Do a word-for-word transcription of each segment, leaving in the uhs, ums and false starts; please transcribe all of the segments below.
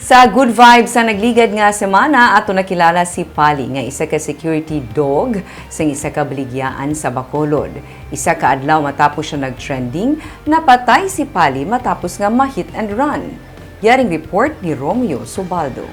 Sa good vibes sa nagligad nga semana, ato nakilala si Pali, nga isa ka security dog sang isa ka baligyaan sa Bacolod. Isa ka adlaw matapos siya nag-trending, napatay si Pali matapos nga ma-hit and run. Yaring report ni Romeo Subaldo.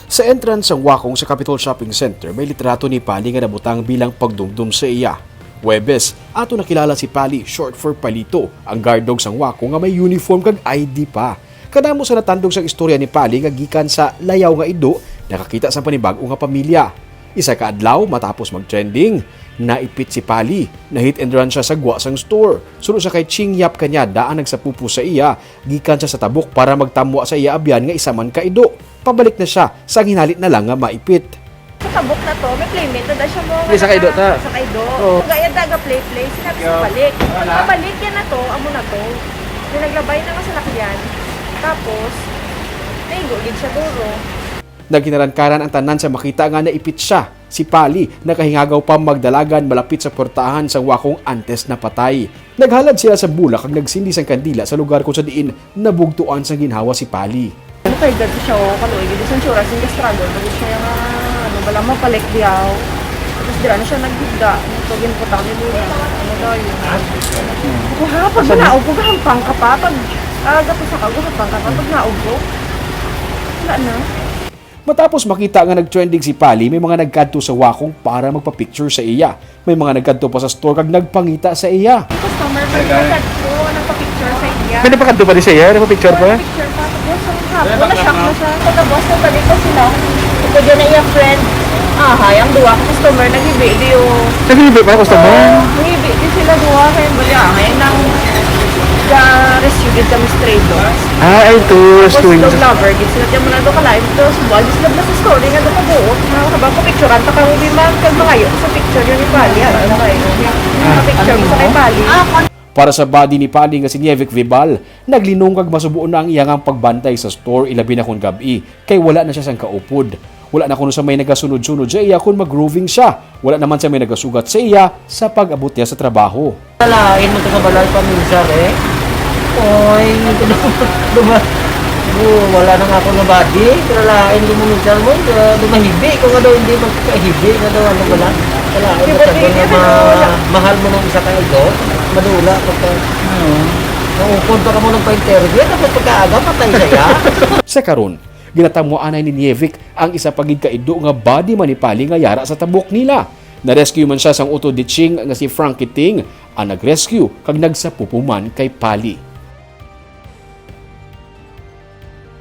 Sa entrance sang Wakong sa Capitol Shopping Center, may litrato ni Pali nga nabutang bilang pagdumdom sa iya. Huwebes, ato nakilala si Pali, short for Palito, ang guard dog sang Wakong nga may uniform kag I D pa. Kadamo sa natandog sang istorya ni Pali nga gikan sa layaw nga ido, nakakita sang panibag-o nga pamilya. Isa ka adlaw, matapos mag-trending, naipit si Pali. Na-hit and run siya sa gwa sang store. Suno sa kay Ching Yap Cañada ang nagsapupo sa iya, gikan siya sa tabok para magtamwa sa iya abyan nga isa man ka ido. Pabalik na siya, sa ginhali na lang nga maipit. Sa tabok na to, may playmate na da siya mo. Di, sa kaido ta. Sa kaido. Oo. Kaya daga play-play, sinabi sa balik. Pagkabalik yan na to, amo na to. Yung naglabay na nga sa lakyan. Tapos, naigo gid siya duro. Nagkinarankaran ang tanan sa makita nga naipit siya. Si Pali, nakahingagaw pa magdalagan malapit sa portahan sang Wakong antes napatay. Naghalad sila sa bulak kag nagsindi sang kandila sa lugar kung sa diin nabugtuan sang ginhawa si Pali. Ano kay dati siya, oh, kaluoy, gid sa insurance, yung struggle, tapos siya nga, ano, wala mo palik diyaw. Tapos dira na siya naghigda, ito, ginputang ni Luna. Ano daw yun? Kuha, pag naog ko, gahampang ka pa, pag, ah, gapusa ka, gahampang ka pa, pag naog ko. Wala na. Matapos makita nga nag-trending si Pali, may mga nagkadto sa Wakong para magpa-picture sa iya. May mga nagkadto pa sa store kag nagpangita sa iya. Ang customer, may nagkadto, nagpa-picture sa iya. May nagpakadto pa di sa iya? Nagpa-picture pa? Picture pa. Tapos, ang hapon, na-shock na siya. Pagkabos na balik ko sila. Ito din na iya friend. Ahay, ang duwa ka customer, naghibi, di yung Naghibi pa ang customer? Oo, naghibi, di sila duwa. Kaya bali, ah, ngayon lang, ga-rescue din kami stray dogs. Ah, ay, to, Tapos rescue. Dog lover, gid sila, kaya mo na doon kalain. Tapos, buwan, di sila sa story nga doon kabuot. Nga, kabang ko, picturean ta kamo, di man, kag mangayo ko sa picture yun ni Pali, ah, ano kayo? Ah. Picture ko sa kay Pali. Para sa buddy ni Pali nga si Nievic Vibal, naglinong kag masubo na ang iya nga pagbantay sa store, ilabi na kon gab-i, kay wala na siya sang kaupod. Wala na kuno sa may nagasunod-sunod sa iya kon mag-roving siya. Wala naman sa may nagasugat sa iya sa pag-abot niya sa trabaho. Lain mo to sa balay, paminsar, eh. Oy, duma-, oh, wala na nga ako nga body, pero lain din mo minsan mo, eh, dumahibi ko nga daw, hindi magkahibi nga daw, ano, wala. Wala, eh, basta daw nga ma-, mahal mo ng isa ka idol, madula, pagka, naupod pa ka mo nagpa-interview, tapos pagkaaga, patay siya. Sa karon, ginatamuan na ni Nievic ang isa pa gid ka ido nga body man ni Pali nga yara sa tabok nila. Na-rescue man siya sang utod ni Ching nga si Frankie Ting, ang nag-rescue kag nagsapupo man kay Pali.